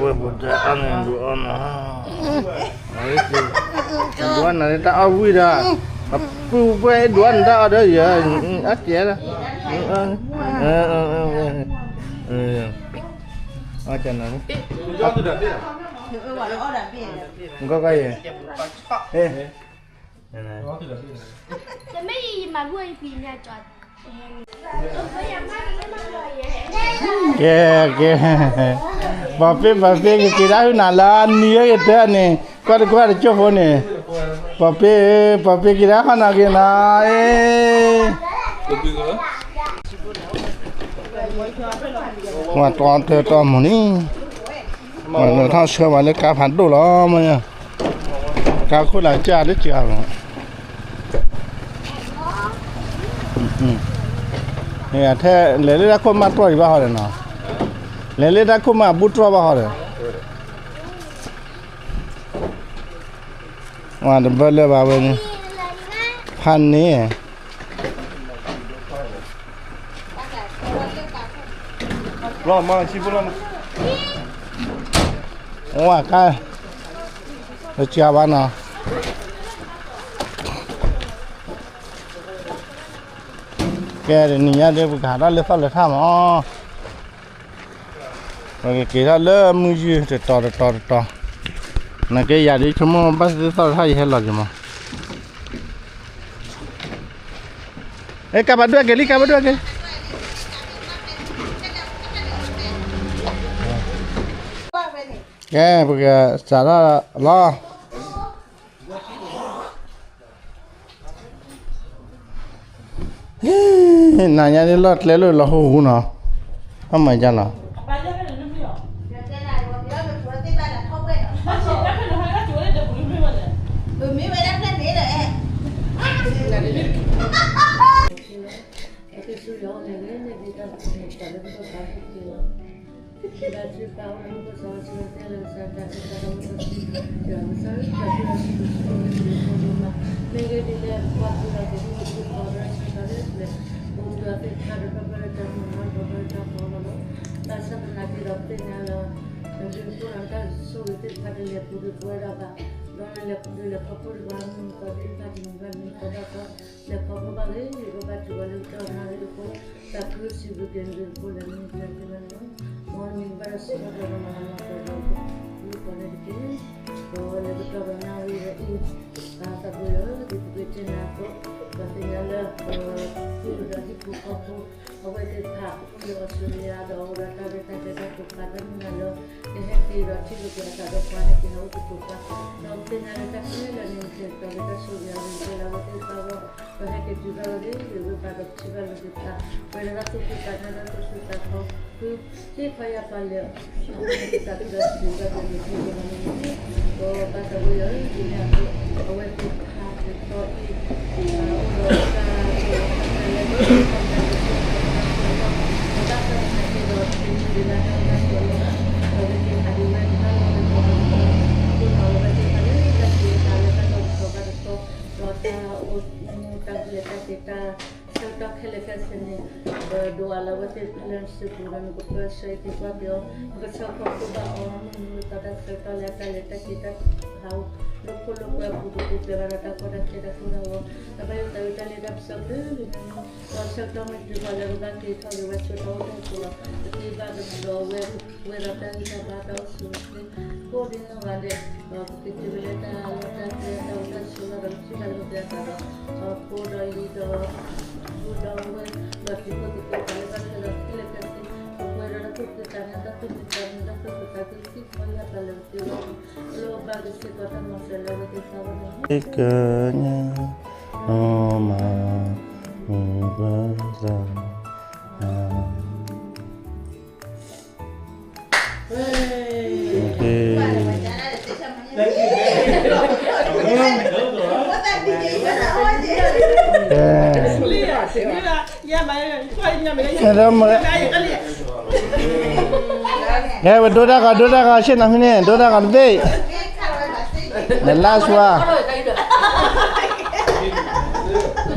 ဝဲပတအါန့ၣ်ဒုးအီၣ်နၤ, ဒုးအီၣ်နၤလၢတၢ်အီၣ်ဝံၣ်ဒီး, အပုၢ်ပှဲၢ်ဒုးအီၣ်နၤတၢ်အီၣ်ဒီးယၤ, အကဲလီၤ, အကနၤ, ကီကီယဲ, ကဲ, ကဲ, ပှၤပ့ၢ်ပှၤပ့ၢ်ကက့ၤဒၣ်ဟုၣ်နၤလၢနံၤယဲၢ်ကတၢၢ်န့ၣ်, ကွၢ်တကွၢ်တကၠိၢ်ဖိန့ၣ်, ပှၤပ့ၢ်, ပှၤပ့ၢ်က့ၤဒၣ်ဟီၣ်နၤက့ၤနၤ, ပှၤတီတၢ်တီမူၤန့ၣ်, ပှၤလၢထီၣ်ဆှၢပှၤလၢကါဖးဒိၣ်လီၤမ့ၢ်, ကါခိၣ်လၢကၢ်လၢကၢ်လီၤ, ထဲလဲၤလၢတၢ်ခိၣ်မၢ်တြီၢ်အံၤဘၣ်ဟီဒီးနီၤ, လဲၤလၢတၢ်ခိၣ်မၢ်အဘူၣ်တြီၢ်ဘၣ်ဟီဒီး, ဝါတဘၢလၢဘၣ်ဝဲန့ၣ်, ဖးန့ၣ် ဝါကါ, လၢကၢ်ဘၣ်နီၤ, ကဲတနံၤညါဒ်ပကဟးထီၣ်လၢသီၣ်လၢထၣ်မး, ပကက့ၤထီၣ်လၢမုၢ်ယုၢ်တတီၤတတီၤတတီၤ, နကဲယၤဒ်ဆိကမိၣ်ဘၣ်သ့ၣ်သီၣ်လၢထၣ်ယဟဲလီၤက့ၤမး, အဲ ကၢ်ဘၣ်ဒွဲၣ်က့ၤလံ ကၢ်ဘၣ်ဒွဲၣ်က့ၤ, ကဲ ပကစးထီၣ်လီၤ. နၤညါဒ်လီၢ်ကျဲလိာ်လီၤဟိဟူနီၤ, အမၤယါလီၤ. မ့ၢ်ဂ့ၢ်ဒ်လဲၣ် ပှၤသူၣ်လီၤသး ပှၤသူၣ်လီၤသး ပှၤသ့ၣ်တဖၣ်ဒီး ပှၤပၢၤတၢ်မုၢ်လီၤ ပှၤပၢၤတၢ်ဖီလီၤလီၤ. ဘၣ်ဆၣ်သနာ်က့ဒီး ပသ့ၣ်ညါလၢ ပဒုးဖိဒီးတၢ်ဆိၣ်ဂ့ၤသ့ၣ်တဖၣ်တလဲၤပူၤဒုးပဝဲဒၣ်ဘၣ်, ဒီးလဲၤပူၤဒုးလဲၤခီဖျိဒံးဘၣ် မုၢ်မုၢ်သီသ့ၣ်တဖၣ်တနံၤဘၣ်တနံၤ ကီဘၣ်ကီ လဲၤခီဖျိဘၣ်ဂ့ၤဂ့ၤ ပဘၣ်တူၢ်ဘၣ်လၢကတီၢ်နၣ်ရံၣ်အဃိ, တၢ်ခုစံးဘျုးက့ၤနသုအဃိ လဲၤမုၢ်မုၢ်သီသ့ၣ်တဖၣ်န့ၣ်လီၤ. မ်နမံၤဘၣ်ဒီးစံးထီၣ်ပတြၢၤဒီးမၤလၤမၤကပီၤဒီး ပူၤဖီၣ်န့ၣ်တက့ၢ်. ဒီးလဲၤကတီၢ်ဒီးနၣ်ရံၣ်ဝဲအံၤ သးပှၢ်လၢ ဒ်ပက့ၤတ့ၢ်နၤအသိး, ပသ့ၣ်ညါလၢ ပပုၢ်ဒီးဟံၣ်ဖိဃီဖိ အဝဲသ့ၣ်တဖၣ်အိၣ်လၢအီစထြ့လယါ ဒီးအိၣ်ဒီးတၢ်ရဲၣ်တၢ်ကျဲၤတၢ်ကိၢ်ခါ တၢ်မုၢ်လၢ်လၢ ကဟဲက့ၤဒီးထံၣ်လိာ်က့ၤအသးဒီးပှၤန့ၣ် ကဟဲအိၣ်သကိးပှၤ, ဒီးပသ့ၣ်ညါလၢတၢ်ခဲလၢာ်န့ၣ် ကဲတၢ်လၢတၢ်ဆိၣ်ဂ့ၤအဂ့ၢ် ကဲလၢအဝဲသ့ၣ်တဖၣ်အဂီၢ်, ဒီးဟဲက့ၤတုၤဘၣ်လီၤဂ့ၤဂ့ၤ ဝဲပာ်ဒီးပထံၣ်ဘၣ်လိာ်က့ၤပသး, ပှဲၤဒီးတၢ်သူၣ်ခုသးခု တၢ်သူၣ်ခုသးခု သ့ၣ်ခီယၢ်ပှၤလဲၤ အဃိန့ၣ် ကစၢ်သူၣ်ဒီးစံးဘျုးဘၣ်က့ၤန့ၣ် ပှဲၤဒီးမၤန့ၣ်န့ၣ်, ဒီးဘၣ်သးဝဲယီၤ ဒ်န့ၣ်အသိး အဝဲသ့ၣ်တဖၣ်တတီၤအံၤ အိၣ်ဒီးတၢ်ဂီၤတၢ်ဖးလဲၢ် တၢ်ကီတၢ်ခဲ ဘၣ်ဆၣ်သနာ်က့ဒီး ပမ့ၢ်ဒုးလၢတၢ်ကစီၣ်လီၤ, ဒီးပက့ၤဟးဒုးဝဲတၢ်လီၢ်တတီၤဘၣ်တတီၤ, အဃိဒီးအဝဲသ့ၣ်တဖၣ်လၢတၢ်က့ၤတၢ်လၢတၢ်လီၢ်တတီၤဘၣ်တတီၤ, ဒီးတၢ်အိၣ်မူတၢ်ဂ့ၢ်တၢ်က့ၤတၢ် ဆၢကတီၢ်ခဲလၢာ်ခဲဆ့န့ၣ် ပဒိးအးလၢအဝဲသ့ၣ်တဖၣ်လၢနစုပူၤဒီး နကပၢဆှၢက့ၤကွၢ်က့ၤအီၤ, နကဆှၢခီဖျိဘၣ်အီၤ မုၢ်မုၢ်သီတၢ်ဆၢကတီၢ်လၢအတၢ်လဲၤတၢ်က့ၤတၢ်ဟးအိၣ် လၢခိၣ်လၢပှဲၤအပူၤတပူၤ ပျဲဘၣ်ဒီးတၢ်ကီတၢ်ခဲတၢ်ကိၢ်တၢ်ဂီၤ, အဘၣ်ယိၣ်သးဝံၣ်တၢ်လၢတၢ်ပစီကလုာ်ကလုာ်န့ၣ်, ဒီးဆၢကတီၢ်မ့ၢ်တုၤဃီၤလၢပဘၣ်က့ၤထီၣ်က့ၤဝဲဆၢကတီၢ်အိၣ်တၢ်ပူၤလီၤ, ပက့ၤဘၣ်ကဒီးဝဲ ဝဲဒီးတၢ်ဂံၢ်တၢ်ဘါတၢ်အိၣ်ဆူၣ်အိၣ်ချ့ ကိးဒ်နီၢ်ဂၤဒဲး, ဒီးပကတုၤဝဲလၢတၢ်လီၢ်တၢ်ကျဲတၢ်အိၣ်တၢ်ဆိးလီၢ်ဒီး ပထံၣ်ဘၣ်လိာ်က့ၤအသးဒီး ဖိဒီးလံၤဒီး ပုၢ်ဒီးဝဲၢ် ဒီးတံၤဖိသကိးသးလၢဘၣ်ထွဲဒီးခဲလၢာ်ခဲဆ့, ပပှဲၤဒီးတၢ်သူၣ်ခုသးခု တၢ်သူၣ်ခုသးခု တၢ်သူၣ်ခုသးခု သံၣ်ခီယၢ်ပှၤလၢပသ့ဝဲ လၢအဘၣ်ကစ့ၢ်ကီးတၢ်မၤစၢၤလၢအဝဲသ့ၣ်တဖၣ်အဂီၢ်န့ၣ်လီၤ. ကကညါ အမၤ မုၢ်ဘၣ်သး ကဲ ဝဲဒိတၢ်ဂီၤ ဒိတၢ်ဂီၤ ဆ့ၣ်နီၤဖဲန့ၣ် ဒိတၢ်ဂီၤတဘ့ၣ် the last one.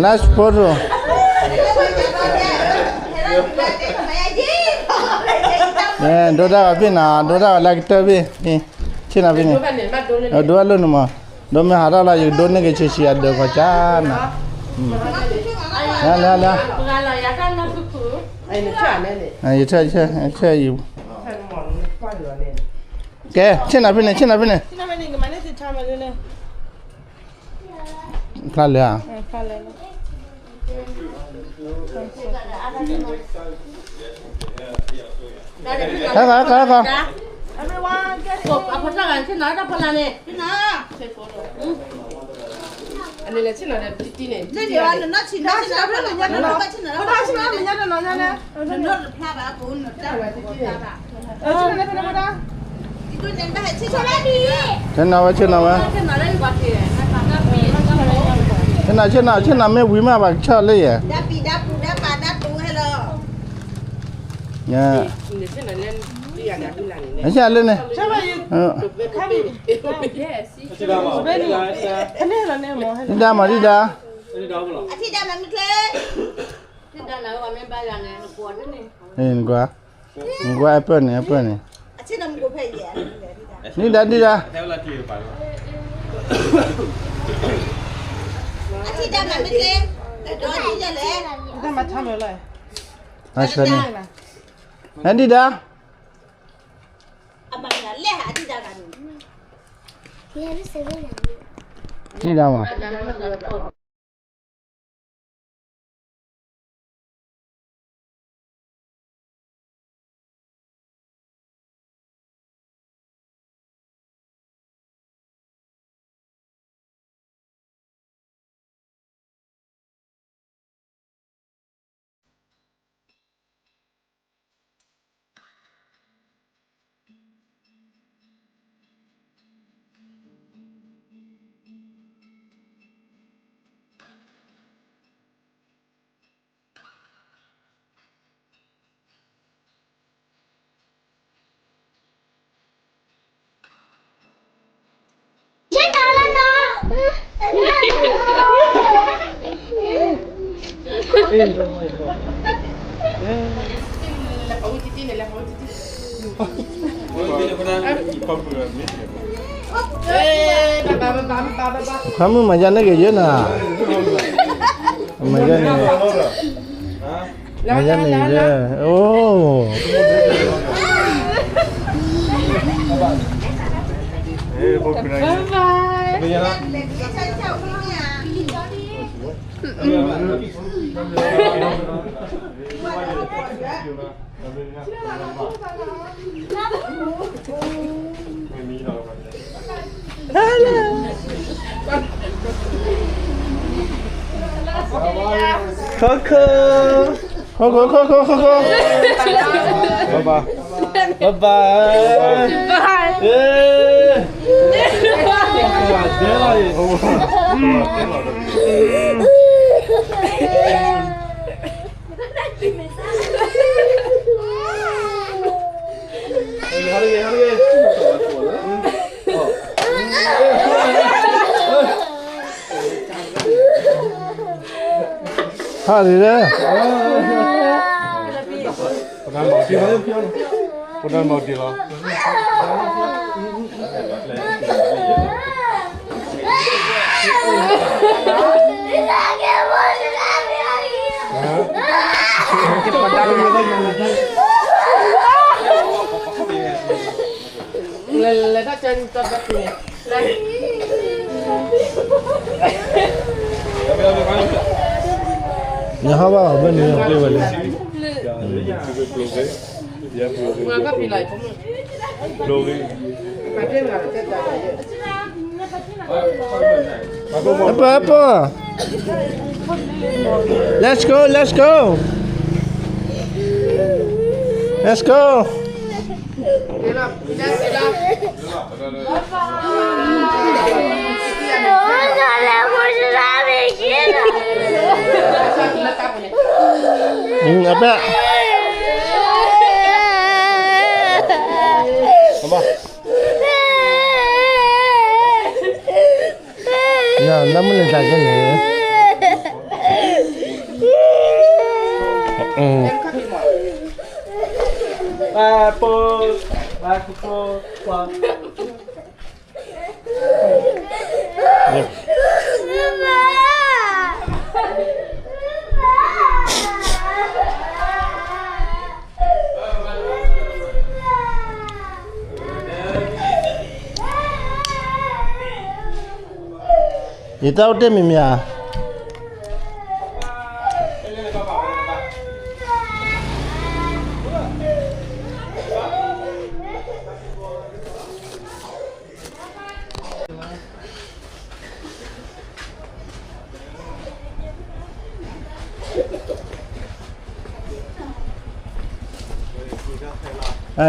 Last photo. ဒိတၢ်ဂီၤဖဲန့ၣ်, ဒိတၢ်ဂီၤလၢကတၢၢ်ဖဲ, ဆ့ၣ်နီၤဖဲန့ၣ်, ဒိအလိၣ်န့ၣ်မး, ဒိမ့ၢ်ဟးထီၣ်လီၤ ယကဒိန့ၢ်က့ၤဆံးဆံးအဒၢးကီၢ်ကၠၢ်နၤ, လၢလၢလၢ, ယထၢၣ်, ယထၢၣ်, ယထၢၣ်, ကဲ, ဆ့ၣ်နီၤဖဲန့ၣ်, ဆ့ၣ်နီၤဖဲန့ၣ်. ဖျါလၢဧါ, ခါခါခါခါ, ဆ့ၣ်နီၤဝဲ, ဆ့ၣ်နီၤဝဲ, ဆ့ၣ်နီၤ, ဆ့ၣ်နီၤ, ဆ့ၣ်နီၤမ့ၢ်ဝံၤမး ဘၣ်ကဆီၣ်လၢယဲ, အဆ့ၣ်လၢန့ၣ်, ဒံဒါမး ဒံဒါ, နကွၢ်, နကွၢ် apple န့ၣ် apple န့ၣ်, ဒံဒါ ဒံဒါ, ဒံဒါ, ဒံဒါမး. Kamu majan ne gaya na. Majan ne. Majan ne gaya. Oh. Bye bye. Coco. Coco, Coco, Coco. Bye bye. Bye bye. Bye. Yeah. Nà há bá bá nì pé wà lí. Apple, apple. Let's go, let's go. Let's go. နမုၢ်နသးကဲန့ၣ်, ယတၢ်အိၣ်တ့ၢ်မံၤမံၤဧါ.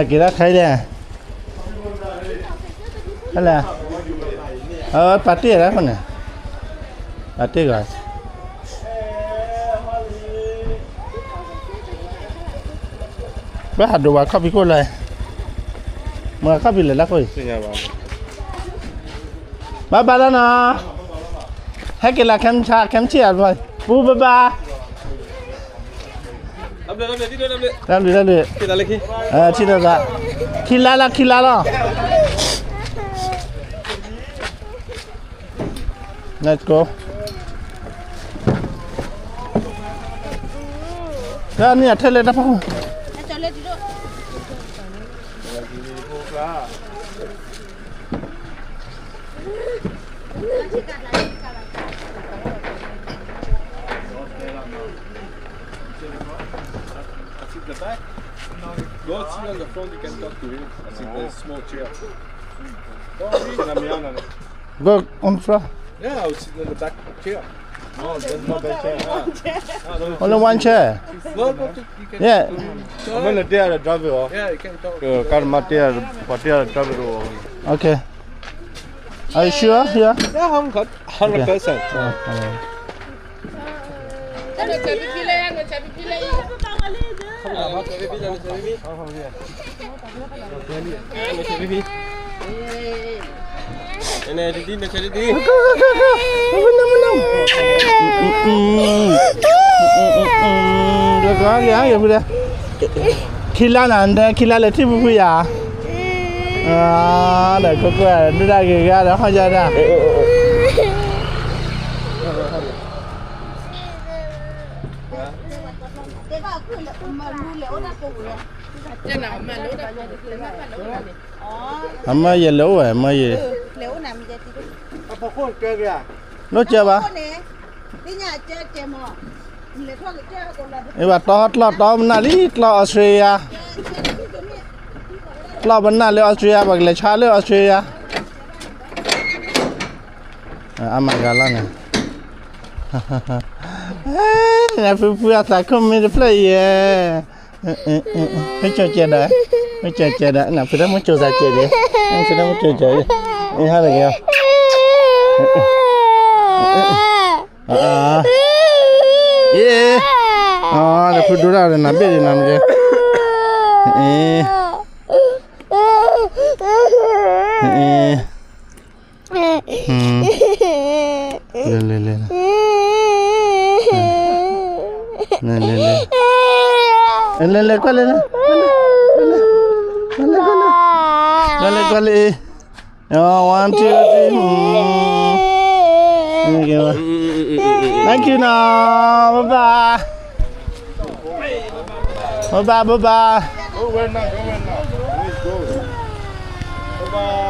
က့ၤတၢ်ခဲအံၤဒဲး, ဟဲလဲၣ်, ပာ်တ့ၢ်ဒၣ်ဃိန့ၣ်, ပာ်တ့ၢ်ဂီၤ, ဘၣ်ဟးဒိးဝဲခီၣ်ဖံးခိၣ်လီၤ, မၤခီၣ်ဖံးလဲၤလၢခိၣ်အံၤ, ဘၣ်ဘၣ်လီၤနီၤ, ဟဲက့ၤလၢခဲမုၢ်ဆါ ခဲမုၢ်ဆ့ၣ်ဧါ, ပူဘၣ်ဘၣ် တၢ်ဘျုးတၢ်ဘျုး, ထံၣ်လိာ်သး, ခံလါလီၤ ခံလါလီၤ, let's go, တၢ်န့ၣ်အထဲလဲၣ်တၢ်ဖီခိၣ်, မ့ၢ်နတဲအီၤဒီး drive အီၤ, ပှၤတဲအီၤဒီး drive အီၤ, okay, are you sure here, hundred percent. Khi lá nè, khi lá lệ thí phu phu ya. Đó, để cô cô à, đưa ra kìa, ra đó, ho ra ra. Hả, mới về lũ rồi, mới về. Lũ chưa bà? Ê, bà to, tlọ to, bơnă lí, tlọ Australia. Tlọ bơnă lí Australia, bà lĕ chá lí Australia. Ơ, ama gà lăng nè. Ê, nè, phu phu a thả không mê the play, yeah. Ê, ê, ê, ê. Hít cho chè đã. Hít cho chè đã. Nè, phu đó muốn cho ra chè đi. Ê, phu đó muốn cho chè đi. Ê, hai là kìa. Ê, ê. Ê, ê. Ê, ê. Ơ, để phu đu ra để nằm biết đi nằm kìa. Ê, ê. Ê, ê. Ê. Ê. Lê, lê, lê. Ê. Lê, lê, lê. Ê, lê, lê, quay lại nè. Quay lại, quay lại. Quay lại, quay lại. Ê. Ơ, one, two, three. Ê. Thank you. Thank you, no. Bye bye. Bye bye, bye bye. Bye bye.